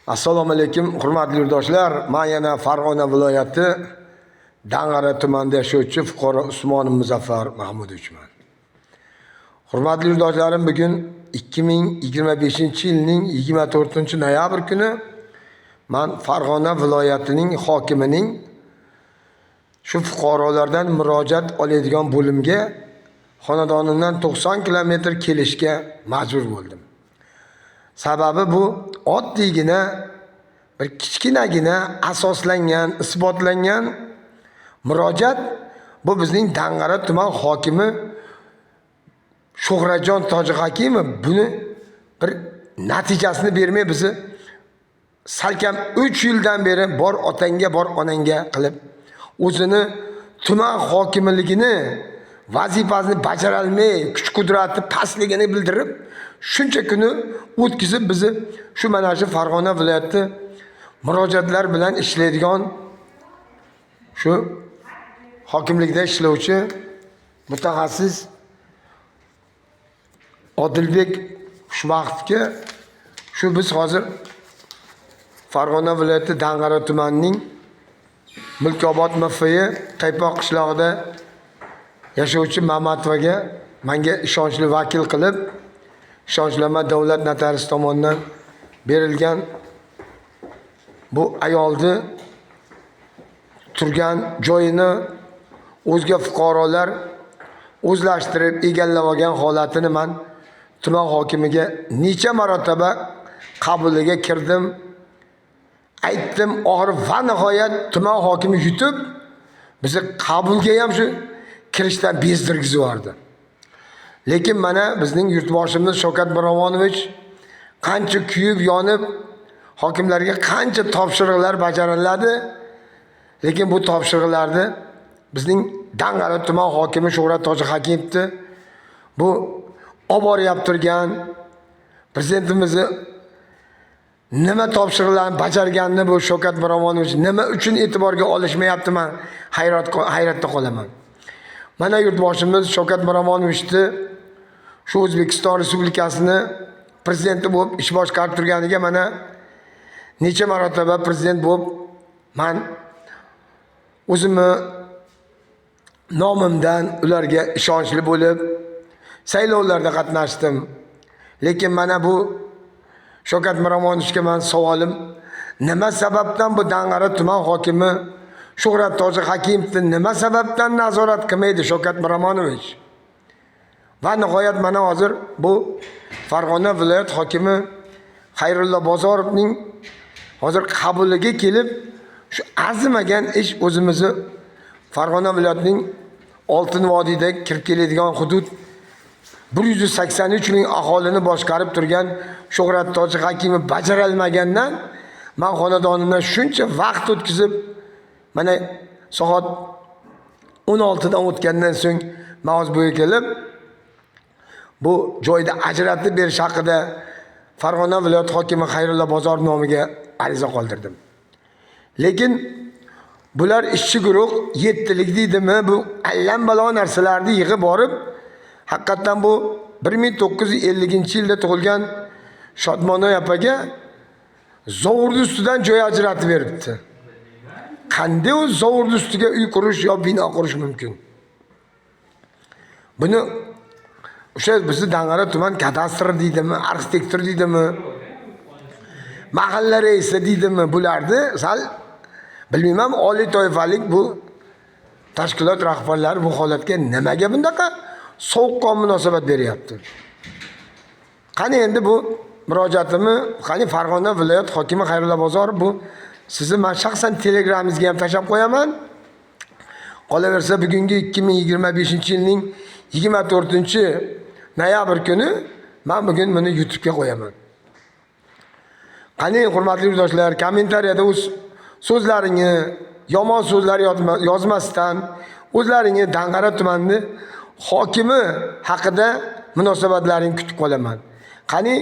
Assalomu alaykum, hurmatli yurtdoshlar. Men yana Farg'ona viloyati Dang'ara tumanida yashovchi fuqaro Usmonov Muzaffar Mahmudovichman. Hurmatli yurtdoshlarim, bugun 2025-yilning 24-noyabr kuni men Farg'ona viloyatining hokimining shu fuqarolardan murojaat oladigan bo'limga xonadonimdan 90 kilometr kelishga majbur bo'ldim. Sababi bu oddiygina bir kichkinagina asoslangan, isbotlangan murojaat. Bu bizning Dang'ara tuman hokimi Shuhratjon Tojihakimov buni bir natijasini bermay, bizni salkam 3 yildan beri bor otangga, bor onangga qilib, o'zini tuman hokimligini vazifasini bajarolmay, kuch qudrati pastligini bildirib, shuncha kuni o'tkazib, bizni shu mana shu Farg'ona viloyati murojaatlar bilan ishlaydigan shu hokimlikda ishlovchi mutaxassis Odilbek Xushbaxtovga shu biz hozir Farg'ona viloyati Dang'ara tumanining Mulkobod MFI Qaypoq qishlog'ida yashovchi Mamatovaga menga ishonchli vakil qilib, ishonchnoma davlat notariusi tomonidan berilgan bu ayolni turgan joyini o'zga fuqarolar o'zlashtirib, egallab olgan holatini man tuman hokimiga necha marotaba qabuliga kirdim, aytdim. Oxiri va nihoyat tuman hokimi yutib, bizni qabulga ham shu kirishdan bezdirgizib yubordi. Lekin mana bizning yurtboshimiz Shavkat Miromonovich qancha kuyib yonib, hokimlarga qancha topshiriqlar bajariladi, lekin bu topshiriqlarni bizning Dang'ara tuman hokimi Shuhrat Tojihakimovni bu olib boryapti turgan prezidentimizni nima topshiriqlarni bajarganini bu Shavkat Miromonovich nima uchun e'tiborga olishmayapti, man hayratda qolaman. Mana yurtboshimiz Shavkat Miromonovichni shu O'zbekiston Respublikasini prezidenti bo'lib ish boshqarib turganiga mana necha marotaba prezident bo'lib, man o'zimni nomimdan ularga ishonchli bo'lib saylovlarda qatnashdim. Lekin mana bu Shavkat Miromonovichga man savolim: nima sababdan bu Dang'ara tuman hokimi Shuhrat Tojihakimovni nima sababdan nazorat qilmaydi Shavkat Miromonovich? Va nihoyat mana hozir bu Farg'ona viloyat hokimi Xayrullo Bozorovning hozir qabuliga kelib, shu arzimagan ish, o'zimizni Farg'ona viloyatining Oltin vodiyda kirib keladigan hudud, 183 ming aholini boshqarib turgan Shuhrat Tojihakimovni bajarolmagandan man xonadonimdan shuncha vaqt o'tkazib, mana soat 16 dan o'tgandan so'ng man hozir bu yerga kelib, bu joyda ajratib berish haqida Farg'ona viloyat hokimi Xayrullo Bozorov nomiga ariza qoldirdim. Lekin bular ishchi guruh yettilik deydimi, bu allambalo narsalarni yig'ib borib, haqiqatdan bu 1950-yilda tug'ilgan Shodmonoy opaga zovurni ustidan joy ajratib beribdi. Qanday u zovurni ustiga uy qurish yo bino qurish mumkin? Buni o'sha bizni Dang'ara tuman kadastr deydimi, arxitektor deydimi, mahalla raisi deydimi, bularni sal bilmayman, oliy toifalik bu tashkilot rahbarlari bu holatga nimaga bunaqa sovuqqon munosabat beryapti? Qani endi bu murojaatimni, qani Farg'ona viloyat hokimi Xayrullo Bozorov, bu sizni man shaxsan Telegramingizga ham tashlab qo'yaman. Qolaversa, bugungi 2025-yilning 24 noyabr kuni man bugun buni YouTube'ga qo'yaman. Qani, hurmatli yurtdoshlar, kommentariyada o'z so'zlaringni, yomon so'zlar yozmasdan, o'zlaringni Dang'ara tumanini hokimi haqida munosabatlaringni kutib qolaman. Qani,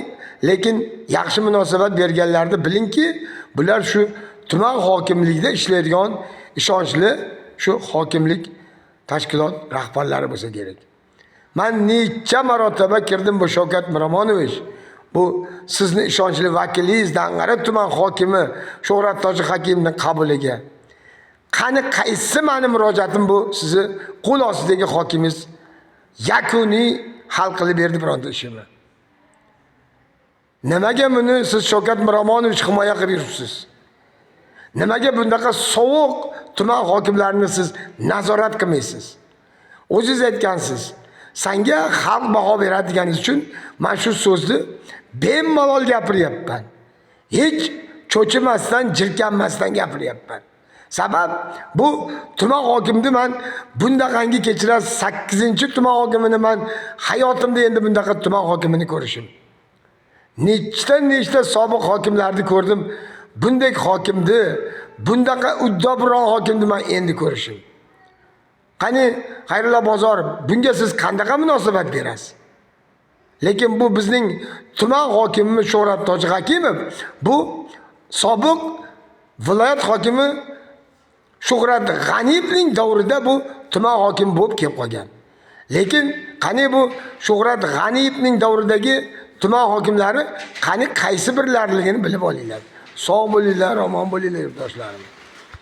lekin yaxshi munosabat berganlarni bilingki, bular shu tuman hokimligida ishlaydigan ishonchli shu hokimlik tashkilot rahbarlari bo'lsa kerak. Man necha marotaba kirdim bu Shavkat Miromonovich. Bu sizni ishonchli vakilingiz Dang'ara tuman hokimi Shuhrat Tojihakimovning qabuliga. Qani qaysi mani murojaatim bu sizni qo'l ostidagi hokimingiz yakuniy hal qilib berdi bironta ishimni? Nimaga buni siz Shavkat Miromonovich himoya qilib yuribsiz? Nimaga bundaqa sovuq tuman hokimlarini siz nazorat qilmaysiz? O'zingiz aytgansiz, sanga xalq baho beradi deganingiz uchun man shu so'zni bemalol gapiryapman. Hech cho'chimasdan, jirkanmasdan gapiryapman. Sabab bu tuman hokimini man bundaqangi, kechirasiz, 8-tuman hokimini man hayotimda endi bundaqa tuman hokimini ko'rishim. Nechta nechta sobiq hokimlarni ko'rdim. Bunday hokimni, bundaqa uddobron hokimni man endi ko'rishim. Qani Xayrullo Bozorov, bunga siz qandaqa munosabat berasiz? Lekin bu bizning tuman hokimimiz Shuhrat Tojihakimov bu sobiq viloyat hokimi Shuhrat G'aniyevning davrida bu tuman hokimi bo'lib kelib qolgan. Lekin qani bu Shuhrat G'aniyevning davridagi tuman hokimlari qani qaysi birlariligini bilib olinglar. Sog' bo'linglar, omon bo'linglar, yurtdoshlarim.